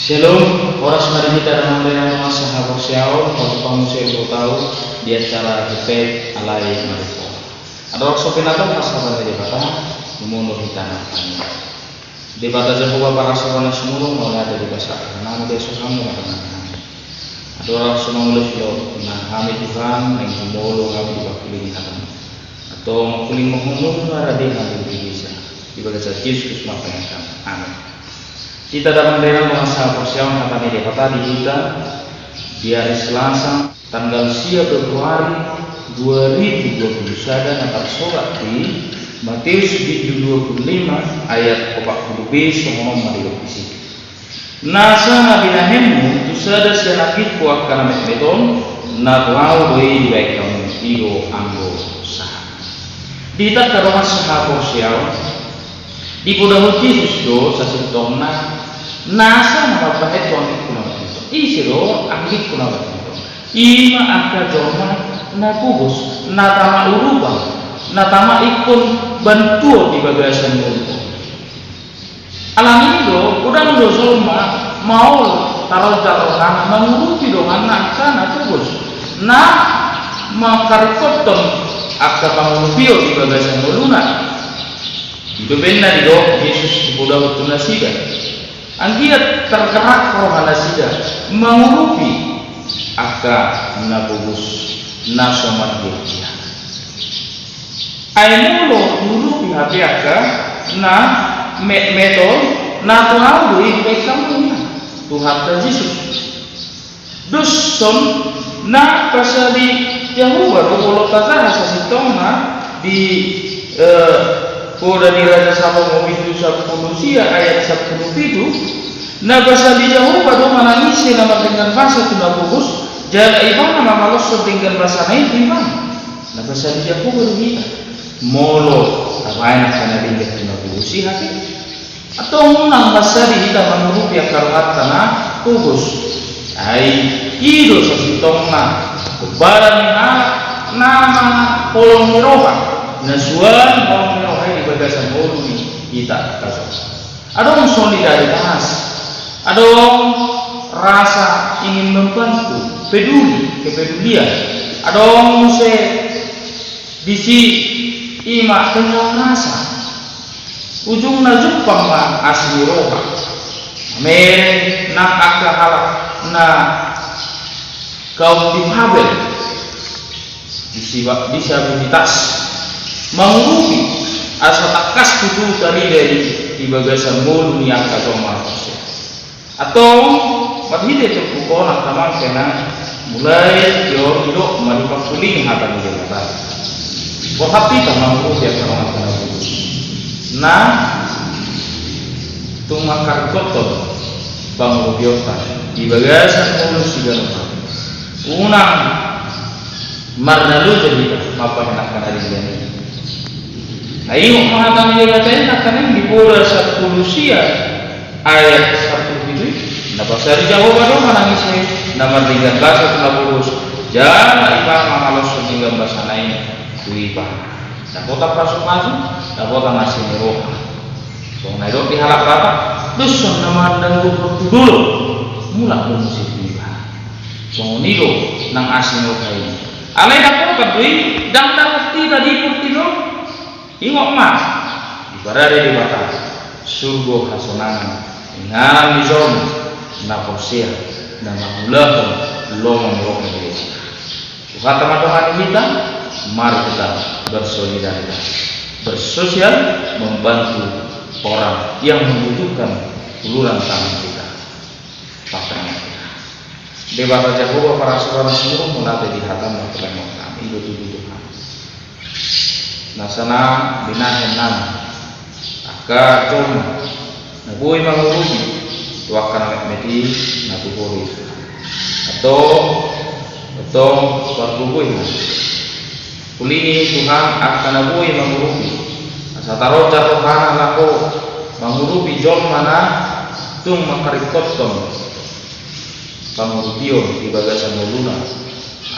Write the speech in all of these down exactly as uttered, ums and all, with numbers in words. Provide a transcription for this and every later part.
Shalom, horas ma di hita damang dainang dongan sahaporseaon, pajumpang muse dohot ahu di acara Hepet Alai Marifo. Andorang so pinatong ma hata ni Debata, jumolo hita martangiang. Debata Jahowa parasi roha na sumurung, mauliate di basa ni rohaM, dipasahat Ho ma tangiang nami. Andorang so mangula silo, unang hami Tuhan, naeng jumolo hami di pangkulingi hataM. Antong pangkuling ma Ho nunga rade hami di bagasan Jesus Kristus martangiang hami. Amin. Hita damang dainang dongan sahaporseaon, hata ni Debata di hita di ari Selasa tanggal sia Februari dua ribu dua puluh sada na tarsurat di Mateus bindu dua puluh lima ayat opat puluh b, songon on ma didok disi. Nasa na binahenmu tu sada sian anggingku angka na metmet on, na tu ahu do i dibahen hamu, i do anggo sahat. Di hita angka dongan sahaporseaon, dipodahon Jesus do sasintongna nasa na mambahen tu anggingku na metmet on. Ise do anggingku na metmet on? I ma angka jolma na pogos, na tama urupan, na tama ingkon bantuon di bagasan ngolu on. Alani i do, godang do jolma maol tarojar rohana mangurupi donganna angka na pogos, na mangkaringkothon angka pangurupion di bagasan ngoluna. I do umbahen na didok Jesus dipodahon tu nasida. Anggiat tergerak roha nasida mangurupi angka na pogos, na so mardia-dia. Ai molo diurupi hape angka na metmet on, na tu ahu do i dibahen hamu, ninna Tuhanta Jesus. Dos songon na pasali Jahowa do, molo tajaha sasintongna di, eh, Poda ni Raja Salomo bindu sampulu sia ayat sampulu pitu, na pasali Jahowa do manang ise na mardenggan basa tu na pogos, jala ibana mamaloshon denggan basana i tu ibana. Na pasali Jahowa do hita. Molo tabahen angka na denggan tu na pogos i hape, antong unang mansadi hita mangurupi angka rohanta na pogos. Ai i do sasintongna hombar ni halak na manghaholongi roha, na suan holong ni roha i di bagasan ngolu ni hita angka jolma. Adong solidaritas, adong rasa ingin membantu, peduli, kepedulian. Adong muse disi i ma tenggang rasa. Ujungna jumpang ma asi ni roha. Mamereng nang angka halak na kaum difabel, disiba-, disabilitas, mangurupi asa tangkas tutu tarida di, di bagasan ngolu ni angka jolma na porsea. Antong marhite turpuk on, angka amang inang, mulai sian on didok ma di pangkuling hata ni Debata. Borhat hita mangurupi angka dongan na pogos, na tung mangkaringkothon pangurupionta di bagasan ngolu siganup hami. Unang marnaloja hita mambahen angka na denggan i. Ai ingot ma hata ni Debata i, nangkaning di Poda sampulu sia ayat sampulu pitu i, na pasali Jahowa do manang ise na mardenggan basa tu na pogos, jala ibana mamaloshon denggan basana i tu ibana. Dapotan pasupasu, dapotan asi ni roha. Songon na didok di halak Batak, dos songon na mandang uhur tu dolok, mulak do muse tu ibana. Songon i do nang asi ni roha i. Alai dapotan do i, ndang dapot hita di portibi on. Ingot ma, diparade Debata surgo hasonangan inganan ni jolma na porsea, na mangulahon lomo ni roha ni Debata. Huhata ma dongan hita, mari kita bersolidaritas, bersosial, membantu orang yang membutuhkan uluran tangan kita. Patangianghon. Debata Jahowa parasi roha na sumurung, mauliate di hataM martangianghon hami, i do tutu Tuhan. Nasa na binahen nami angka jolma na boi mangurupi tu angka na metmet i, na tu Ho do i Tuhan. Antong, antong pargogoi hami. Kulingi Tuhan angka na boi mangurupi, asa taroja rohana laho mangurupi jolma na tung mangkaringkothon pangurupion di bagasan ngoluna,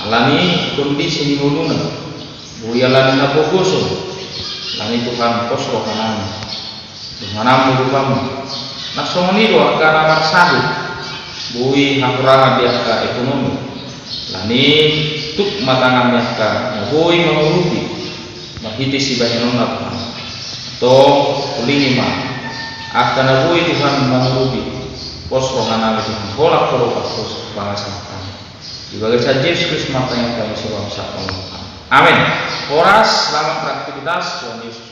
alani kondisi ni ngoluna, boi alani hapogoson. Alani Tuhan, pos rohanami, dongananMu do Ho. Na songon i do angka na marsahit, Boi hahurangan di angka ekonomi. Alani i tuk ma tangan ni angka na boi mangurupi marhite sibahenonna, Tuhan. Tong, ulingi ma angka na boi, Tuhan, mangurupi pos rohanami, Tuhan, holan Ho do pos pangasahanami. Di bagasan Jesus Kristus martangiang hami, so bangsa Allah. Amin. Horas, selamat beraktivitas, Tuhan Yesus